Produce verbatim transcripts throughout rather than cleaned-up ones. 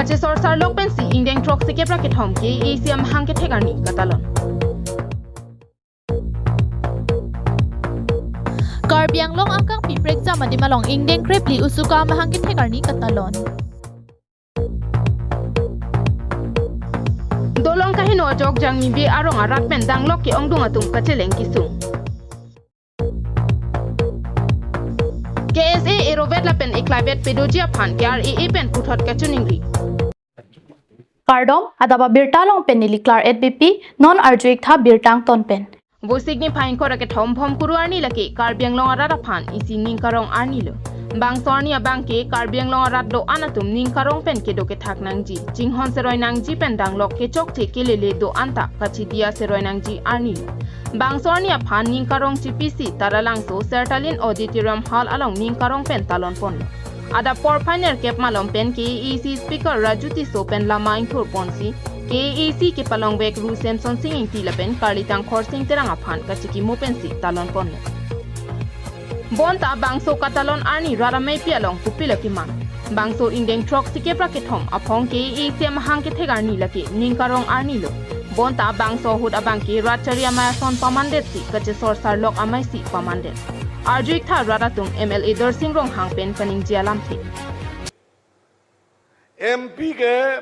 Chesor sarlok pensi ingdeng throksi kep ra kethom K A A C amahang kethek arni katalon. Karbi Anglong angkang Piprek Jamadim along ingdeng krepli usuka amahang kethek arni katalon. Dolong kaheno ajok Jangmibe arong arat pen danglok ke-ongdung atum kacheleng kesung. K S A erovet lapen eklaivet pedoji aphan K R A A pen puthot kachiningri. Kardom, adap abirta along pen neli Claret Beypi, non arju-ik tha birta angton pen. Vosik niphai ingkoi ra kethom Bhomkuru arni lake Karbi Anglong arat aphan isi ning karong arni lo. Bangso arni abang ke Karbi Anglong arat do-an atum ning karong pen kedo kethak nangji, chinghon seroi nangji pen danglok kechokche kelele do-an ta kachidi-a seroi nangji arni lo. Bangso arni aphan ning karong chipisi Taralangso Sertalin Auditorium Hall along ning karong pen talon ponlo. Adap porphai nerkep malom pen K A A C Speaker Raju Tisso pen lama ingthur ponsi K A A C kepalongvek Ru Semsonsing Ingti lapen Karlitang Khorsing Terang aphan kachikimo pensi talon ponlo. Bonta bangso katalon arni rat ameipi along kopilo kemang. Bangso ingdeng throksi kep ra kethom aphong K A A C amahang kethek arni lake ning karong arni lo. Bonta bangso ahut abang ke rat chari amei ason pamandetsi kachesor sarlok ameisi pamandet. Arju-ik tha rat atum M L A Darsing Ronghang pen kaningje alamthe. M P ke,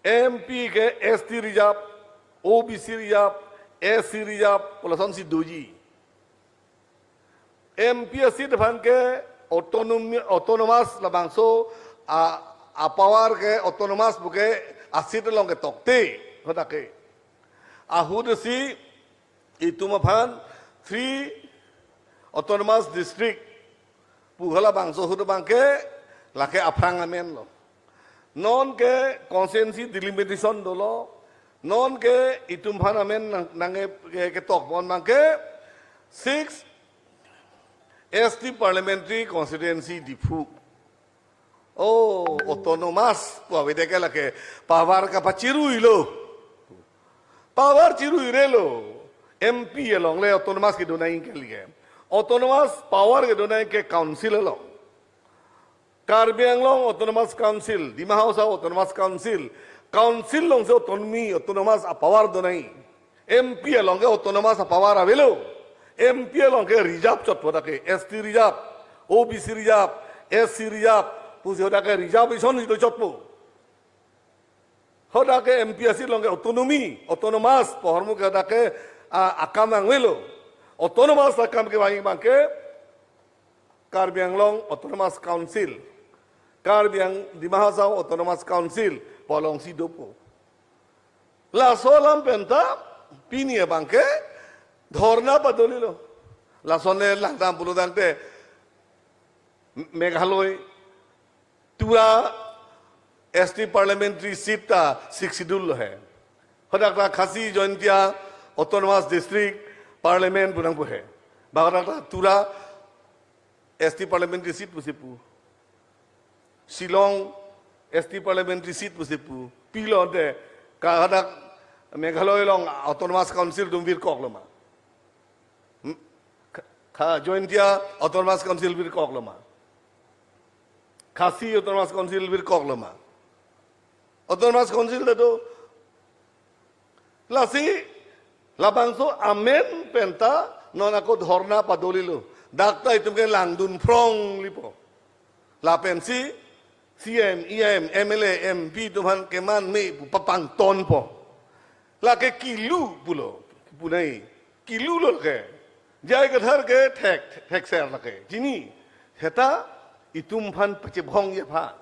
M P ke S T reserve, O B C reserve, S C reserve, pu lasonsi doji. M P aseat aphan ke autonomy, autonomous labangso a, a power ke autonomous pu ke aseat along ketokte, hadak ke. Ahutsi itum aphan three autonomous district pu halabangso ahut abang ke lake aphrang amen lo. Non ke constituency delimitation dolo. Non ke itum aphan amen nang, nang ke, ke, ketok pon abang ke six S T parliamentary constituency Diphu. Oh, autonomous pu avedet ke lake power kapachiruilo. Power chiruirelo. M P along le autonomous kedo nangji ke lake. Autonomous power kedo nangji ke council along. Karbi Anglong Autonomous Council, Dima Hasao Autonomous Council, council alongsi autonomy, autonomous a power do nangji. M P along ke autonomous a power avelo. M P along ke reserve chotpo dak ke, S T reserve, O B C reserve, S C reserve, pusi hadak ke reservation si do chotpo. Hadak ke M P aseat along ke autonomy, autonomous, pu ahormu ke hadak ke, a, akam nangvelo. Autonomous akam kevang abang ke, Karbi Anglong Autonomous Council, Karbi Ang, Dima Hasao Autonomous Council pu alongsi dopo. Laso alam penta pini abang ke dhorna padolilo. Lason le langdam pulo tangte Meghalaya Tura S T parliamentary seat ta Sixth Schedule lo he. Hadak ta Khasi Jaintia Autonomous District Parliament pu nangpu he. Ba hadak ta Tura S T parliamentary seat pusi pu. Shillong S T parliamentary seat pusi pu. Pilo de ka hadak Meghalaya along Autonomous Council atum virkok lo ma. Hmm? Kha, kha Jaintia Autonomous Council virkok lo ma. Khasi Autonomous Council virkok lo ma. Autonomous Council ta do. Lasi labangso amen penta non ako dhorna padolilo. Dak ta itum ke langdun phrong lipo. Lapensi C M, E M, M L A, M P atum aphan keman me pu papangtonpo. Lake kilu pulo, punai. Kilu lo lake. J I Kathar ke thek, thekser lake. Chini, seta itum aphan pachebhongji aphan,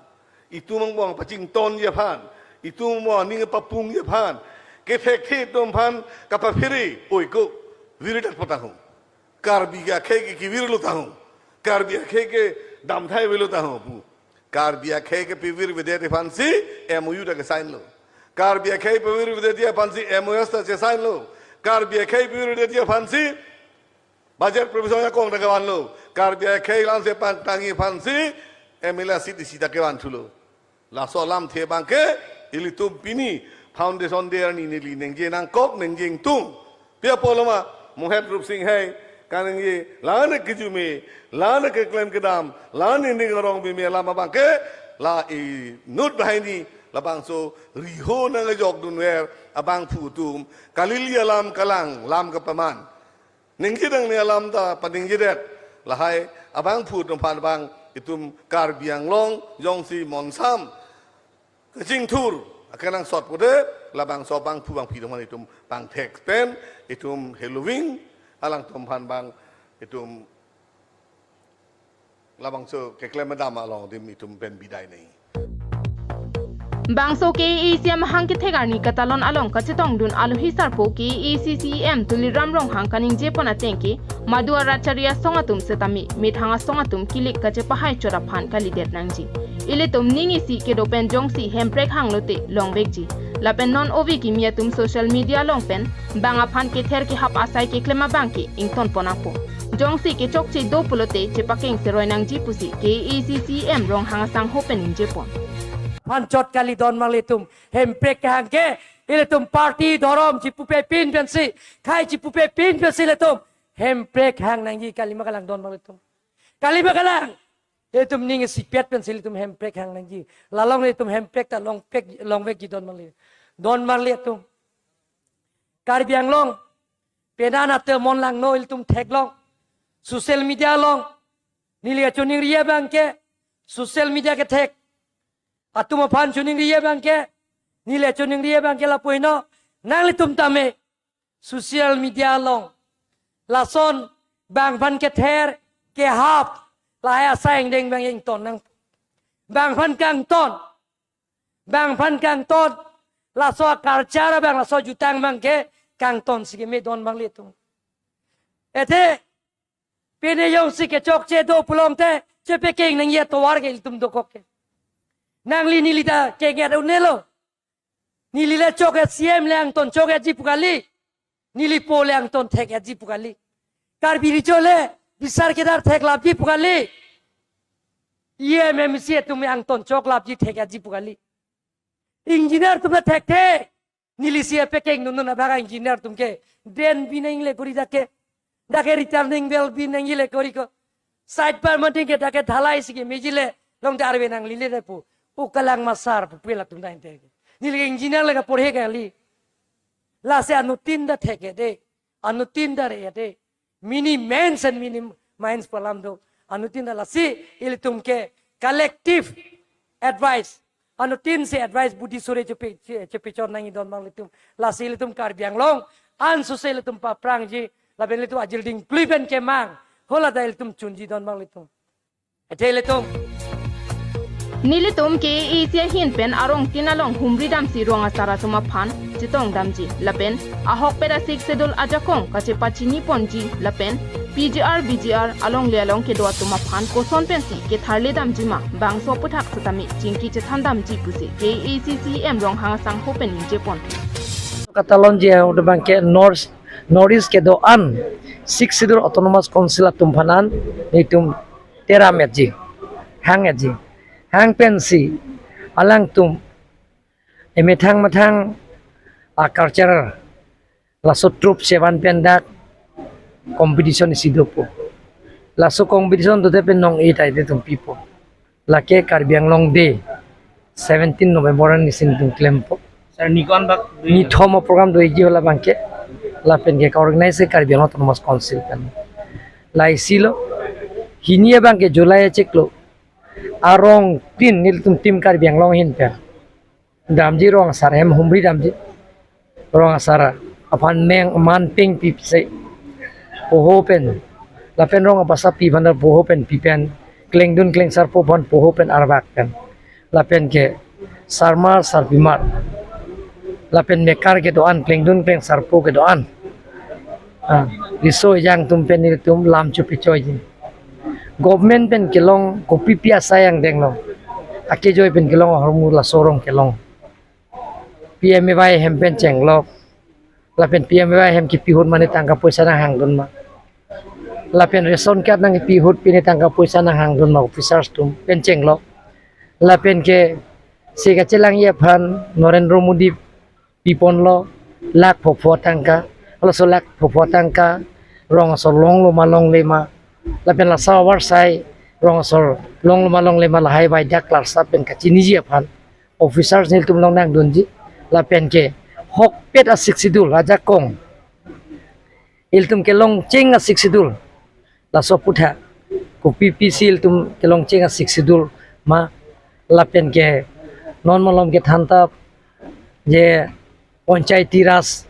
itum angbong pachingtonji aphan, itum angbong aning papungji aphan, kethekthe atum aphan kapaphere, oi ko, viridat potang ho. Karbi akhei ke kevirlo tang ho. Karbi akhei ke damthai avelo tang ho pu. Karbi akhei ke pevirvedet aphansi M O U ta kesign lo. Karbi akhei pevirvedetji aphansi M O S ta chesign lo. Karbi akhei pevirvedetji aphansi budget provision akong ta kevanlo. Karbi akhei alam si pangtangji aphansi M L A seat isi ta kevanthulo. Laso alamthe abang ke ilitum pini Foundation Day arni neli ningje nangkok ningje ingtung. Pi apot lo ma, Mohet Rupsing Hei kaningje, la-an kejume, la-an keklem kedam, la-an ning arong bime alam abang ke, la inut banghini Labangso riho nangkejok dunver abangphu atum, kalili alam kalang, lam kapaman. Ningje nangne alam ta paningjedet. Lahai abangphu atum aphan bang itum Karbi Anglong jongsi monsam kachingthur akenangsot pute, labangso abangphu bangphi atum aphan itum pangthek pen, itum heloving alangtum aphan bang itum labangso keklem adam along adim itum pen bidai nangji. Bangso K A A C amahang kethek arni katalon along kachetongdun alohi sarpo K A A C C E M Tuliram Ronghang kaningjepon ateng ke, madu arat chari asong atum setame methang asong atum kilik kachepahai chot aphan kalidet nangji. Ilitum ning isi kedo pen jongsi Hemprek hanglote longvekji. Lapen non ove kimi atum social media along pen bang aphan kether kehap asai keklem abang ke ingtonpon ako. Jongsi kechokche do pulote chepakeng seroi nangji pusi K A A C C E M Ronghang asangho pen ningjepon. Aphan chot kali don marli atum, Hemprek kehang ke ilitum party dhorom chipupepin pensi, khei chipupepin pensi ilitum Hemprek hang nangji, kalima kalang don marli atum. Kalima kalang. Ilitum ning isipet pensi ilitum Hemprek hang nangji. Lalong ilitum Hemprek ta longpek, longvekji don marli. Don marli atum. Karbi Anglong, penang ate mon langno ilitum theklong. Social media along neli kachiningri abang ke, social media kethek atum aphan chiningri abang ke, neli kachiningri abang ke lapu-ino, nanglitum tame social media along lason bang aphan kether kehap lahai asai angdeng bang ington nang. Bang aphan kangton, bang aphan kangton, laso culture abang, laso jutang abang ke kangton si keme don marli atum. Athe pine jongsi kechokche do pulote chepakeng nangji atovar ke ilitum dokok ke. Nangli neli ta kenget un-elo. Neli le chok-et, C M le angton chok-etji pu kali. Neli po le angton thek-etji pu kali. Karbi Recho le bisar kedar theklapji pu kali. E M, M C atum angton choklapji, thek-etji pu kali. Engineer atum le thekthe. Neli si epakeng nunu na bhag engineer atum ke drain binangle kori dak ke. Dak ke returning wall binangle kori ko. Side permitting ke dak ke dhalai si kemeji le, longte arve nanglele pu. O kalang ma sar pu pu latum dai te. Neli engineer le kaporhe kali. Lasi anuttin ta thek-et de. Anuttin ta re-et de. Mini mines and mini mines pu alam do. Anuttin ta, lasi ilitum ke collective advice, anuttin si advice budi sore chepe, che-, chepechon nangji don marli atum. Lasi ilitum Karbi Anglong anso si ilitum paprangji, lapen ilitum ajil dingpli pen kemang, hala ta ilitum chunji don marli atum. Athe ilitum. Nelitum K A A C ahin pen arong tin along humri damsi rong asar atum aphan chetong damji. Lapen ahokpet a-Sixth Schedule ajakong kachepachiniponji. Lapen P G R, V G R alongle along kedo atum aphan koson pensi ketharle damji ma, bangso aphuthak setame chingki chethan damji pusi K A A C C E M Ronghang asangho pen ningjepon. Katalonji ahut abang ke North, North East kedo-an Sixth Schedule Autonomous Council atum aphan an nelitum teram-etji, hang-etji. Hang pensi alangtum emethang methang a-culture, laso troupe chevan pen dak competition isi dopo. Laso competition dote pen nong-e ta ilitum pipo. Lake Karbi Anglong Day, seventeen November arni si nelitum klempo. Sir, ni ko-an bak do? Nithom a-program doji hala abang ke. Lapen ke ka-organize ke Karbi Anglong Autonomous Council pen. La isi lo, hini abang ke July achiklo, arong tin nelitum Team Karbi Anglong ahin pen damji, rong asar ahem humri damji. Rong asar aphan meng man peng pipse poho pen, lapen rong abasapi aphan ta poho pen pipen, klengdun klengsarpo aphan poho pen arvak pen, lapen ke sarmar sarpimar, lapen mekar kedo-an, klengdun klengsarpo kedo-an, ah, riso ejang atum pen nelitum lam chopichoiji. Government pen kelong kopipi asai angdeng lo, akejoi pen kelong ahormu laso rong kelong. P M A Y hem pen chenglok. Lapen P M A Y hem kipi ahut mane tangka poisa nanghangdun ma, lapen ration card nangkipi ahut pine tangka poisa nanghangdun ma, officers atum pen chenglok. Lapen ke si kachelangji aphan Narendra Modi piponlo lakh phopho tangka. Laso lakh phopho tangka rong asor longlo ma longle ma, lapen laso avarsai rong asor longlo ma longle ma, lahai bai dak klarsap pen kachiniji aphan officers nelitum along nangdunji, lapen ke ahokpet a-Sixth Schedule ajakong ilitum kelongcheng a-Sixth Schedule, laso aputhak kopi pisi ilitum kelongcheng a-Sixth Schedule ma, lapen ke non malom kethan tap je Panchayati Raj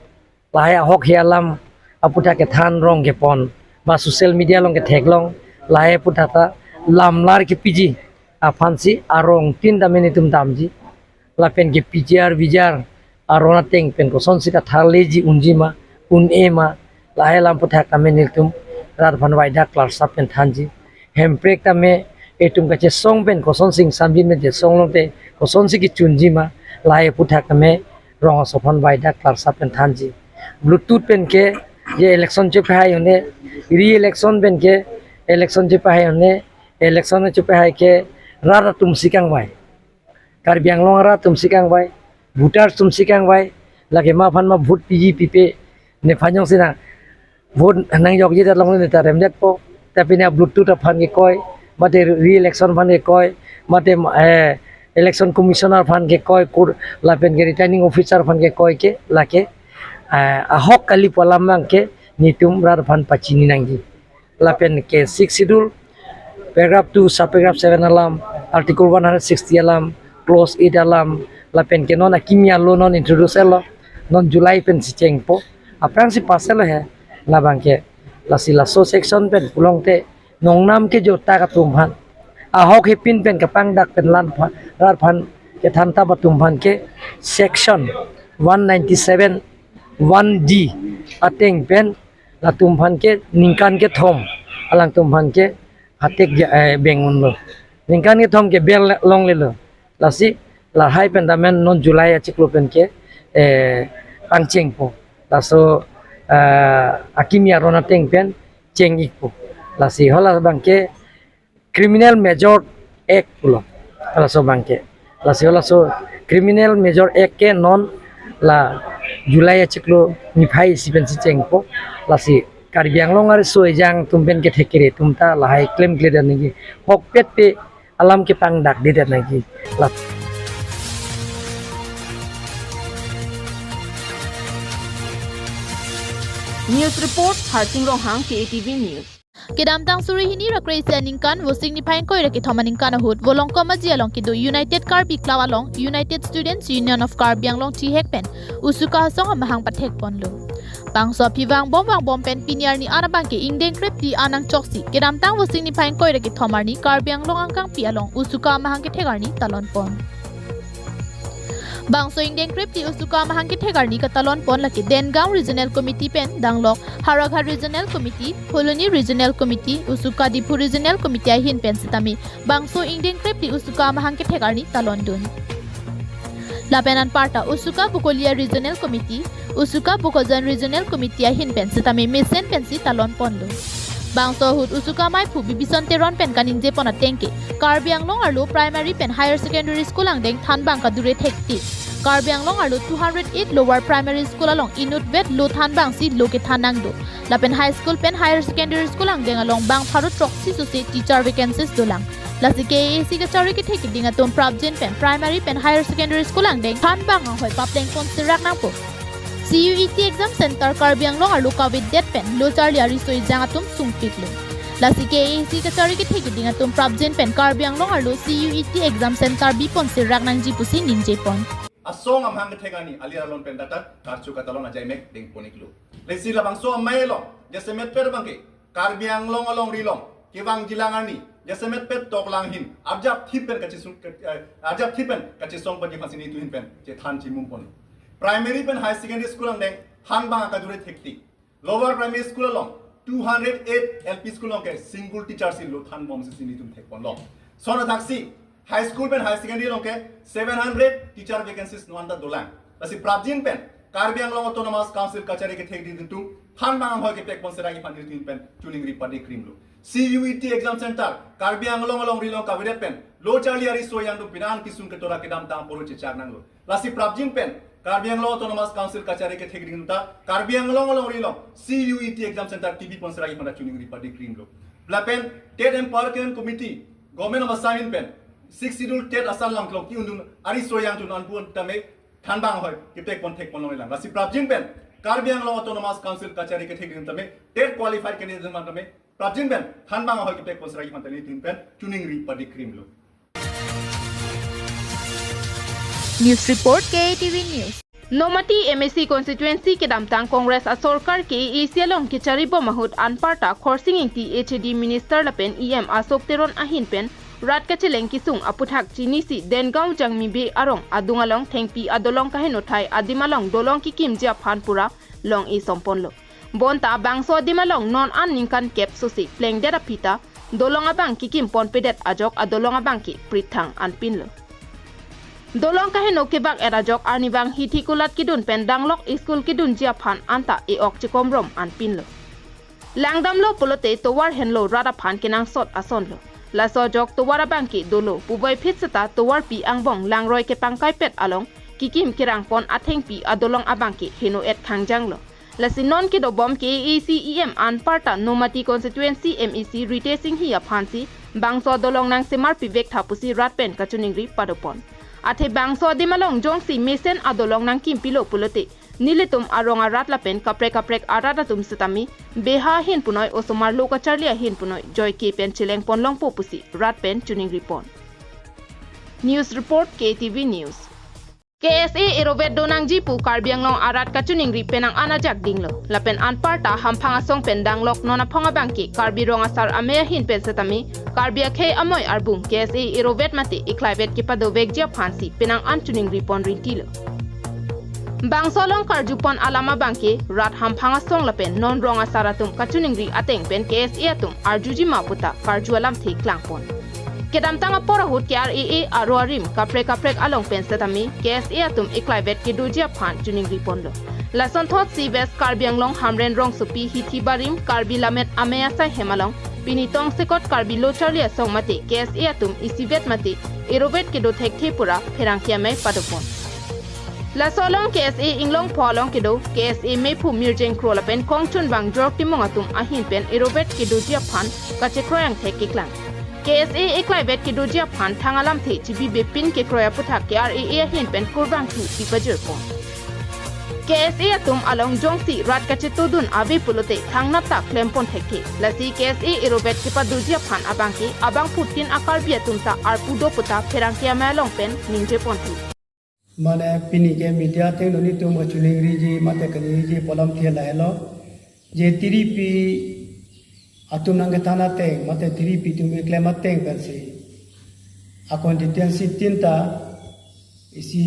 lahai ahok hi alam aputhak kethan rong kepon, ma social media along ketheklong, lahai aputhak ta lamlar kepiji aphansi arong tin tame nelitum damji, lapen ke P G R V G R aron ateng pen kosonsi katharleji, unji ma, un-e ma, lahai alam aputhak tame nelitum rat aphan vaidak klarsap pen thanji. Hemprek tame itum kachesong pen kosonsi ingsamjin pen chesong longte kosonsi kechunji ma, lahai aputhak tame rong aso aphan vaidak klarsap pen thanji. Bluetooth pen ke je election chepahai un-e, re-election pen ke election chepahai un-e, election chepahai ke rat atum si kangvai, Karbi Anglong arat atum si kangvai, voters atum si kangvai, lake ma aphan ma vote piji pipe, nephan jongsi nang vote nangjokji det long ne ta remdetpo, tapi ne Bluetooth aphan kekoi, mate re-election aphan kekoi, mate, eh, election commissioner aphan kekoi, kur lapen ke returning officer aphan kekoi ke, lake, eh, ahok kali pu alam abang ke nelitum rat aphan pachini nangji. Lapen ke Sixth Schedule, paragraph two, subparagraph seven alam, article one hundred sixty alam, clause eight alam, lapen ke non akimi a-law non introduce lo, non July pensi chengpo, aphrangsi pass lo he, labang ke, lasi laso section pen pulongte nongnam kejota atum aphan, ahok hepin pen kapangdak pen lan aphan, rat aphan kethan tap atum aphan ke section one ninety-seven one D ateng pen latum aphan ke ningkan kethom, alangtum aphan ke hatek ja, eh, beng unlo. Ningkan kethom ke bel longlelo. Lasi lahai pen damen non July achiklo pen ke, eh, pangchengpo. Laso, eh, akimi aron ateng pen cheng-ikpo. Lasi hala abang ke Criminal Major Act pulo, halaso abang ke. Lasi halaso Criminal Major Act ke non la July achiklo niphai isi pensi chengpo. Lasi Karbi Anglong ariso ejang atum pen kethek kere atum ta lahai klemkledet nangji, ahokpet pe alam kepangdakdedet nangji. La News report, Harsing Ronghang, K A T V News. Kedamtang suri hini ra kre-isi aningkan, Vosik niphai ingkoi ra kethom aningkan ahut, Volongkom Aji along kedo United Karbi Club along United Students Union of Karbi Anglong chihek pen USUKA asong amahang pathekponlo. Bangso aphi vangbom vangbom pen pini arni an abang ke ingdeng krepli an nangchoksi, kedamtang Vosik niphai ingkoi ra kethom arni Karbi Anglong angkangpi along USUKA amahang kethek arni talonpon. Bangso ingdeng krepli USUKA amahang kethek arni katalonpon lake Dengaon Regional Committee pen danglok Howraghat Regional Committee, Phuloni Regional Committee, USUKA Diphu Regional Committee ahin pen sitame bangso ingdeng krepli USUKA amahang kethek arni talondun. Lapen anparta USUKA Bokolia Regional Committee, USUKA Bokajan Regional Committee ahin pen sitame mesen pensi talonponlo. Bangso ahut USUKA maiphu Bibison Teron pen kaningjepon ateng ke, Karbi Anglong arlo primary pen higher secondary school angdeng thanbang kadure thektik. Karbi Anglong arlo two hundred eight lower primary school along inutvet lo thanbangsi lo kethan nangdo. Lapen high school pen higher secondary school angdeng along bang pharo throksi sose teacher vacancies dolang. Lasi K A A C kachari kethek keding atum prapjin pen primary pen higher secondary school angdeng thanbang anghoi paplengpon serak nangpo. C U E T exam center Karbi Anglong arlo kavedet pen lo charli ariso ejang atum sungpiklo. Lasi K A A C kachari kethek keding atum prapjin pen Karbi Anglong arlo C U E T exam center bipon serak nangji pusi ningjepon. Asong amahang kethek arni alir alon pen datat karchu katalon ajai mek dengpon-iklo. Lasi labangso amei along jasemet per abang ke Karbi Anglong alongri along kevang jilang arni jasemet pet toklang ahin arjapthip pen kachesung, eh, arjapthip pen kachesong pagi masini tuhin pen chethan chimum pon. Primary pen higher secondary school angdeng thanbang akadure thektik. Lower primary school along two hundred eight, L P school along ke single teacher si lo thanbomsi nelitum thekponlo. Lason athaksi high school pen higher secondary along ke seven hundred teacher vacancies nuanta dolang. Lasi prapjin pen Karbi Anglong Autonomous Council kachari kethek keding atum thanbang anghoi kepekpon serak iphan nelitum pen choningri padikrimlo. C U E T exam center Karbi Anglong alongri along kavedet pen lo charli ariso ejang atum pini an kesung ketora kedamtang apor chechak nanglo. Lasi prapjin pen Karbi Anglong Autonomous Council kachari kethek keding atum ta Karbi Anglong alongri along C U E T exam center kebipon serak iphan choningri padikrimlo. Lapen TET Empowerment Committee, Government of Assam ahin pen Sixth Schedule TET asal langklok ki undun ari soyang tun anpun tame thanbang ahoi kepek pon thek pon long lang. Lasi prapjin pen Karbi Anglong Autonomous Council kachari kethek din tame TET qualified candidate man tame prapjin pen thanbang ahoi kepek pon serai pon tali tin pen chuningri padik krim lo. News Report, K A T V News. Nomati M A C constituency kedamtang Congress asorkar K A A C along kechari bom ahut anparta Khorsing Engti H A D minister lapen E M Ashok Teron ahin pen rat kacheleng kesung aputhak chinisi Dengaon Jangmibe arong adung along thengpi adolong kahenothai adim along dolong kekimji aphan pura long-e somponlo. Bonta bangso adim along non an ningkan kep sose plengdet aphi ta dolong abang kekim ponpedet ajok adolong abang ke prithang anpinlo. Dolong kaheno kevak-et ajok arnivang hithi kulat kedun pen danglok school kedunji aphan anta e-ok chekomrom anpinlo. Langdamlo pulote tovar henlo rat aphan kenangsot asonlo. Laso ajok tovar abang ke dolo, puvoiphit seta tovarpi angbong langroi kepangkaipet along kekim kerangpon athengpi adolong abang ke heno-et khangjanglo. Lasi non kedobom K A A C E M anparta Nomati constituency M A C Ritesh Enghi aphansi bangso adolong nangsemarpi vektha pusi rat pen kachiningri padopon. Athe bangso adim along jongsi mesen adolong nangkimpilo pulote nelitum arong arat lapen kaprek kaprek arat atum setame beha ahin punoi osomar lo kacharli ahin punoi joike pen chelengpon longpo pusi rat pen chiningripon. News Report, K A T V News. K S A erovet donangji pu Karbi Anglong arat kachiningri penang an ajak dinglo. Lapen anparta hamphang asong pen danglok non aphong abang ke Karbi Rong Asar Amei ahin pen setame Karbi akhei amoi arbung K S A erovet mate eklaivet kepadovekji aphansi penang an chiningripon rintilo. Bangso along karjupon alam abang ke rat hamphang asong lapen non rong asar atum kachiningri ateng pen K S A atum arjuji ma puta karju alamthe klangpon. Kedamtang apor ahut K R A A aro arim kaprek kaprek along pen setame K S A atum eklaivet kedoji aphan chiningriponlo. Lasonthotsi West Karbi Anglong Hamren rongsopi hithi barim Karbi Lammet Amei asai hem along pini tongsekot Karbi lo charli asong mate K S A atum isivet mate erovet kedo thekthe pura pherangke amei padopon. Laso along K S A Inglongpho along kedo K S A mephu Mirjeng Kro lapen Kongchunbang Jorok Timung atum ahin pen erovet kedoji aphan kachekroi angthek keklang. K S A eklaivet kedoji aphan thang alamthe chibibepin kekroi aputhak K R A A ahin pen kurvangthu pipajirpon. K S A atum along jongsi rat kachetodun ave pulote thangnat ta klempon thekthe. Lasi K S A erovet kepadoji aphan abang ke abangphutin a-Karbi atum ta arpu do puta pherangke amei along pen ningjeponthu. Mane pini ke media ateng nelitum kachiningriji mate kaningriji pu alamthe lahelo. Je tiripi atum nangkethan ateng mate tiripi atum keklem ateng pensi a-constituency tin ta isi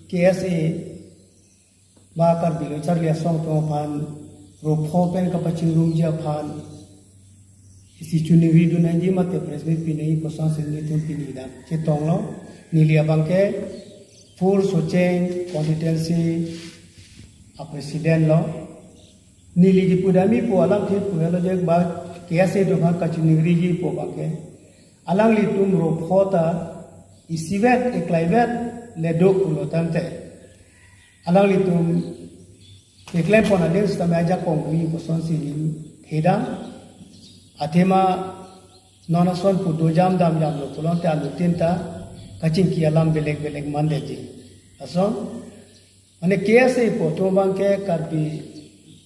K S A ba Karbi lo charli asong atum aphan ropho pen kapachingrumji aphan isi chiningridun nangji mate press meet pinangji pu asonsi nelitum pini dak chetonglo. Neli abang ke Four Socheng constituency a-president lo. Neli kipu damji pu alamthe pu helo je ba K S A atum aphan kachiningriji pu abang ke alanglitum ropho ta isivet eklaivet le do pulo tangte alanglitum keklempon adeng sitame ajakong doji pu asonsi neli thedam. Athema non ason pu dojam damjamlo pulote alutin ta kachingki alam belek belek mandetji. Lason mane K S A pu atum abang ke Karbi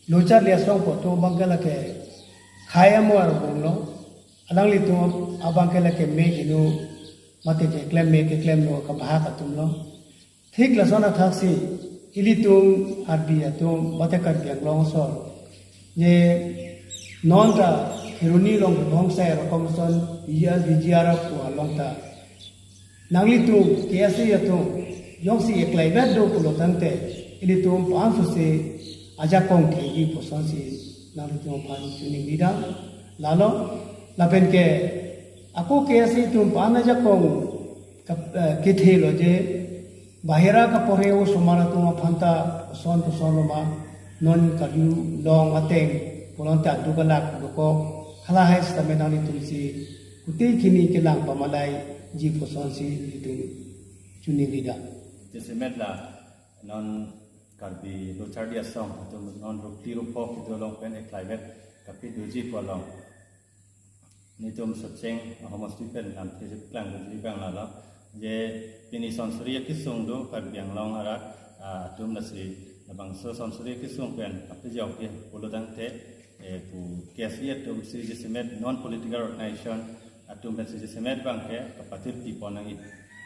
lo charli asong pu atum abang ke lake khei amoi arbung lo. Alanglitum abang ke lake me hinu mate keklem me keklem lo kabahak atum lo. Thik lason athaksi ilitum Karbi atum mate Karbi Anglong asor je non ta Kheroni along bibhong sai rokom son V G R, V G R pu along ta nanglitum K S A atum jongsi eklaivet do pulo tangte ilitum pansose ajakong theji pu asonsi nanglitum aphan chiningridam. Lalo lapen ke ako K S A atum pan ajakong kap-, eh, kethelo je bahira kaporhe osomar atum aphan ta koson koson lo ma non karjulong ateng pulote aduk alak dokok halahai sitame nanglitumsi kuti kini kelang pamalaiji pu asonsi nelitum chiningridam. Jasemet la non Karbi lo charli asong atum non rukli rupok itu along pen eklaivet kapidoji pu along Netum Socheng ahomosti pen lamthe si klang kejui abang lalo. Je pini Sonsuri akesung do Karbi Anglong arat, ah, atum lasi labangso Sonsuri akesung pen kapejokji pulo tangte, eh, pu K S A atum si jasemet non political organization atum pen si jasemet abangke kapathirpi pon nangji.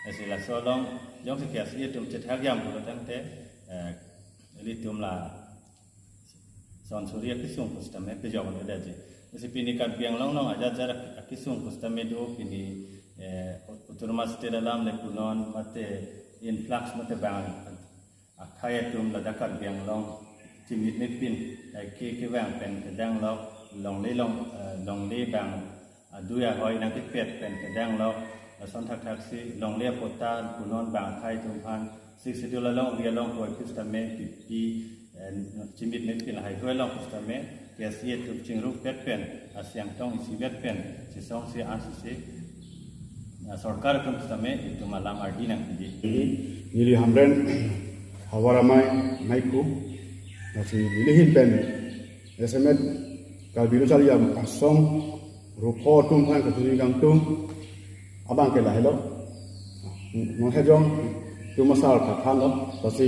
Lasi laso along jongsi K S A atum chethak jam pulo tangte, eh, ilitum la Sonsuri akesung pusitame pejok nangji. Lasi pini Karbi Anglong along ajat ajat akesung pusitame do pini, eh, autonomous state alam le punon mate influx mate bang akhei atum ladak Karbi Anglong chimit mepin, eh, ke kevang pen kedang lo longle long, eh, longle bang adui ahoi nangkepet pen kedang lo, lason thakthak si longle apota punon bang akhei atum aphan Sixth Schedule along ri along koi pusitame pipi, eh, chimit mepin lahai hoi along pusitame K S A atum chingrupet pen asiang tong isivet pen chesong si an si si, eh, sorkar atum pusitame itum alam ardi nangpiji. Neli Hamren Havar Amei Maiku, lasi neli ahin pen jasemet Karbi Lo Charli Asong rupo atum aphan kachini kangtung abangke lahelo. Non hejong atum asar kathan lo. Lasi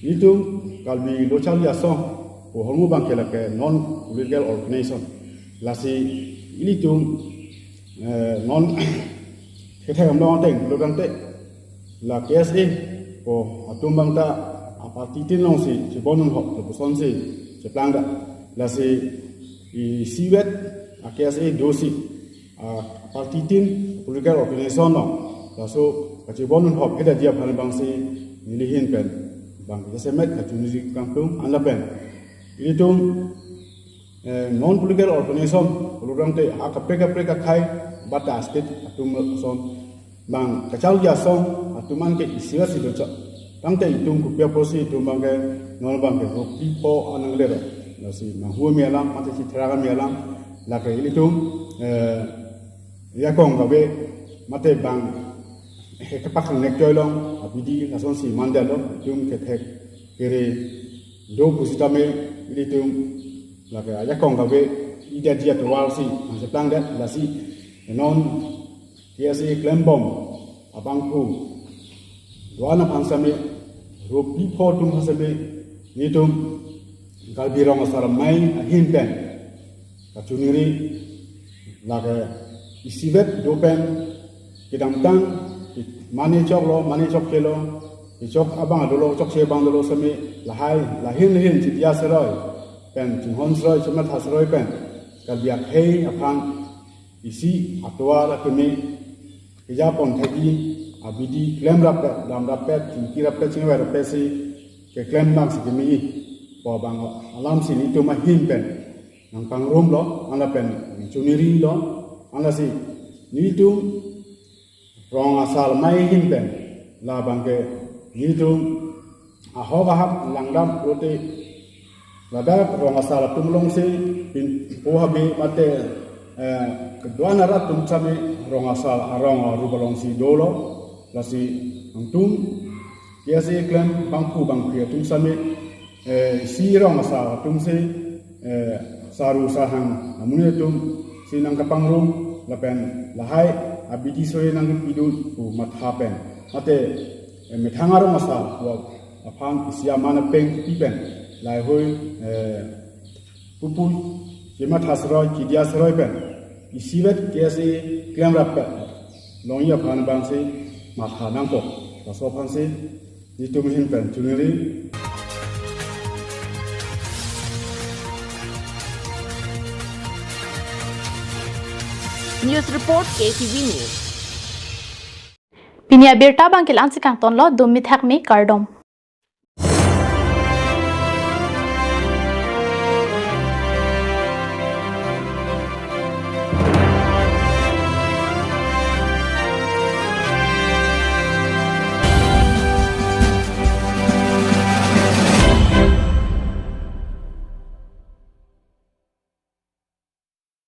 itum Karbi Lo Charli Asong pu ahormu abangke lake non political organization. Lasi ilitum, eh, non kethek amlong ateng lo tangte la K S A pu atum abangta aparty tin alongsi chibon un hok lapuson si cheplang da. Lasi isivet a K S A do si, ah, aparty tin political organization along laso kachibon un hok kedetji aphan abang si neli ahin pen bang jasemet kachini kangtung an lapen ilitum, eh, non political organization pulo tangte ha kaprek kaprek akhei bata state atum ason bang kacharli asong atum an ke isivet si dochot. Tangte itum kopi apotsi itum abangke non abangke rupi po anang lero. Lasi manghu me alam mate si thera me alam lake ilitum, eh, ajakong kave mate bang he kepak nek joy long abidi lason si mandetlo. Itum kethek kere do pusitame ilitum lake ajakong kave idetji atovar si nangcheplang det. Lasi non K S A klembom abangphu do-an aphan sitame rupi po atum aphan sitame netum Karbi Rong Asar Amei ahin pen kachiningri lake isivet do pen kedamtang mane choklo mane chokkelo, chok abang dolo chokche abang dolo sitame lahai lahin lahin chidia seroi pen chinghon seroi chematha seroi pen Karbi akhei aphan isi atovar akeme kejapon thekji abidi klemrappet damrappet chingkirappet chingvairappet si keklem abang si keme-i pu abang alam si netum ahin pen nangpangrumlo, an lapen chiningri lo, an lasi netum Rong Asar Amei ahin pen labangke netum ahok ahap langdam pulote ladak rong asar atum alongsi pin po habe mate, eh, kedo-an arat atum sitame rong asar arong arup alongsi dolo. Lasi nangtum K S A klem bangphu bangphi atum sitame, eh, isi rong asar atum si, eh, saru sahang amonit atum si nangkapangrum lapen lahai abidi sore nangkepidun pu matha pen mate, eh, methang arong asar pu aphan isi aman apeng kipi pen lahaihui, eh, pupu chematha seroi chidia seroi pen isivet K S A klemrappet longji aphan abang si matha nangpo. Laso aphan si netum ahin pen chiningri. News report K T V News. Pini abirta abangke la-an si kangtonlo, dum mithak me kardom.